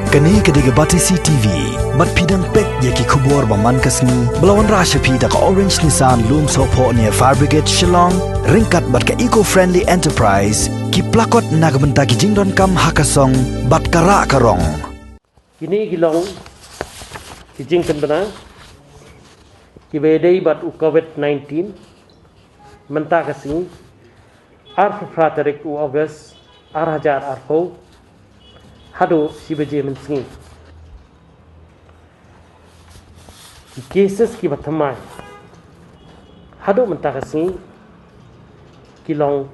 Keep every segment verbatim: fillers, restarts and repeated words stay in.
Kane ka dei ka Batesi T V. Bad phi dang peit ïa ki khubor ba man ka sngi ba la wanrah sha phi da ka Orange Nissan Lumsohphoh near Fire Brigade Shillong, ryngkat bad ka Eco Friendly Enterprise, ki plakot na ka bynta ki jingdonkam ha ka song bad ka rah ka rong. Kine ki long ki jingpynbna kiba ïadei bad u Covid nineteen mynta ka sngi, arphew phra tarik u August, ar hajar arphew, haduh shi baje mynsngi. Ki cases kiba thymmai haduh mynta ka sngi ki long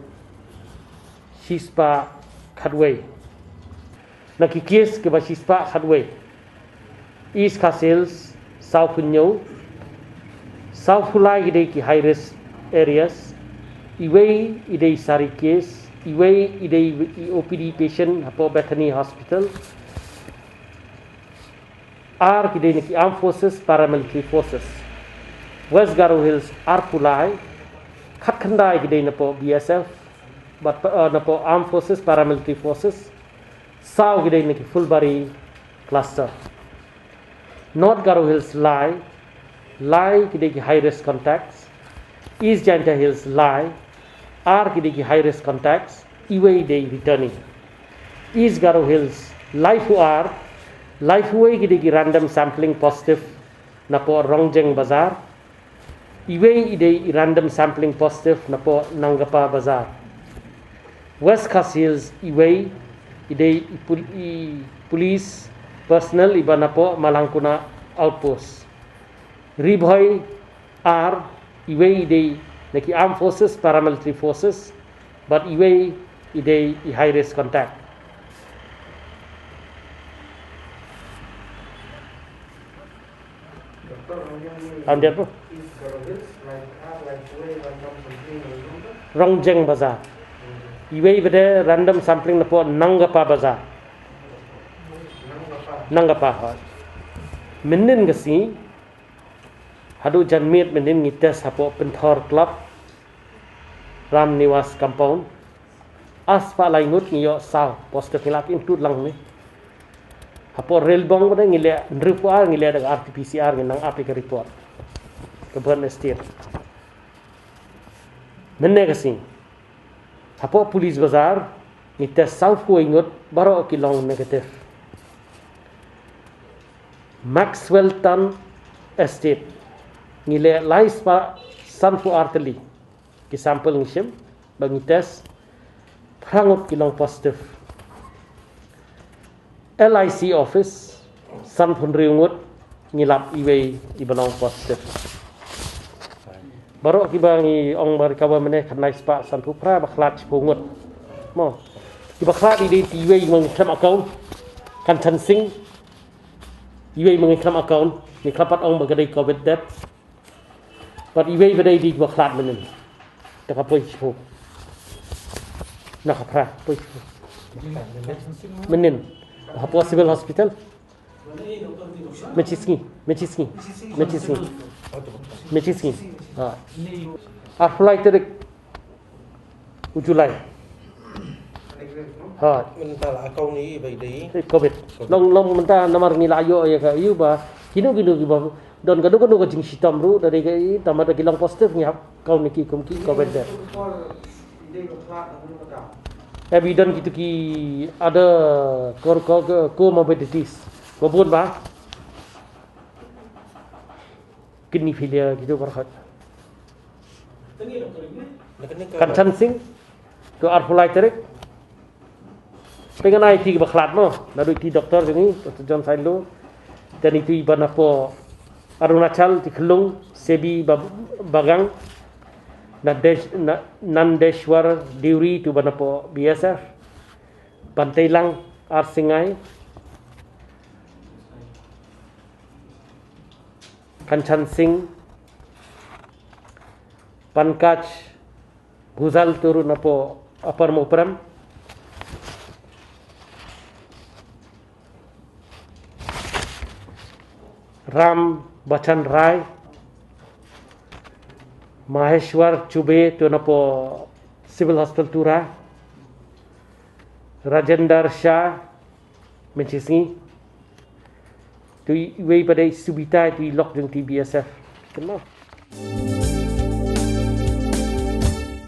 shispah khatwei. Na ki case kiba shispah khatwei, East Khasi Hills, sawphew hynñiew, sawphew lai ki dei ki high risk areas, iwei i dei sari case, iwei i dei i O P D patient hapoh Bethany Hospital, ar ki dei na ki Armed Forces, Paramilitary Forces. West Garo Hills, arphew lai, khatkhyndai ki dei napoh B S F, bad, eh, napoh Armed Forces, Paramilitary Forces, saw ki dei na ki Phulbari cluster. North Garo Hills, lai, lai ki dei ki high risk contacts. East Jaintia Hills, lai, ar ki dei ki high risk contacts, iwei dei returning. East Garo Hills, laiphew ar, laiphew wei ki dei ki random sampling positive napoh Rongjeng Bazar, iwei i dei i random sampling positive napoh Nangappa Bazar. West Khasi Hills, iwei i dei i pul-, i police personnel iba napoh Malangkona Outpost. Ri Bhoi, ar, iwei i dei na ki Armed Forces, Paramilitary Forces, bad iwei i dei i high risk contact. Am diat po? Rongjeng Bazar. Iwei bad random sampling napoh Nangappa Bazar. Nangappa, hoi. Mynnin ka sngi, haduh janmiet mynnin ngi test hapoh Pynthor Club, Ram Niwas Compound. Arspah lai ngut ngi ïoh saw positive, ngi la include lang ne. Hapoh Railbong bad ngi leh hynriewphew ar ngi leh da ka R T P C R, ngi nang ap ïa ka report. Ka Burn Estate. Mynne ka sngi, hapoh Police Bazar ngi test sawphew wei ngut, baroh ki long negative. Maxwellton Estate, ngi leh laispah sanphew ar tylli ki sample ngi shim, ba ngi test, phra ngut ki long positive. L I C office, sanphew hynriew ngut, ngi lap iwei iba long positive. Baroh kiba ngi ong ba recover mynne khatlai spah sanphew phra, ba khlad shiphew ngut. Mo. Kiba khlad i dei iwei ma ngi khlem account, Kanchan Singh, iwei ma ngi khlem account, ngi khlem pat ong ba ka dei Covid death. Bad iwei bad i dei ba khlad mynnin. Te ka poi shiphew. Na ka phra, poi shiphew. Mynnin. Hapoh Civil Hospital. Mynshisngi, mynshisngi. Mynshisngi. Mynshisngi. Ha. Arphew lai tarik u July. Ha. Mynta la account ni ba i dei. Eh, Covid. Long, long mynta namar ngi la ïoh ïa ka, ïoh ba kino kino kiba don kano kano ka jingshitom ruh, da dei ka, i, tangba da ki long positive ngi hap account ïa ki kum ki Covid de. Eh, ba i don kito ki other co-, co-, co-, comorbidities. Ba bun ba kidney failure kito baroh. Kanchan Singh, to arphew lai tarik. Pyngan ai iti ba khlad mo, naduh iti doktor jong ngi, Doktor John Sainlo. Te iti iba napoh Arunachal, iti khyllung, Sebi Ba-, Bagang, Nadesh-, Na-, Nandeshwar Deuri, ito iba napoh B S F. Banteilang, Arsingai. Kanchan Singh, Pankaj Bhujal, ito ruh napoh Upper Mawprem, Ram Bachan Rai, Maheshwar Chube, ito napoh Civil Hospital Tura, Rajendar Shah, Mynshisngi, To iwei pat i Subita, to i lok jong ti BSF. Kynmaw.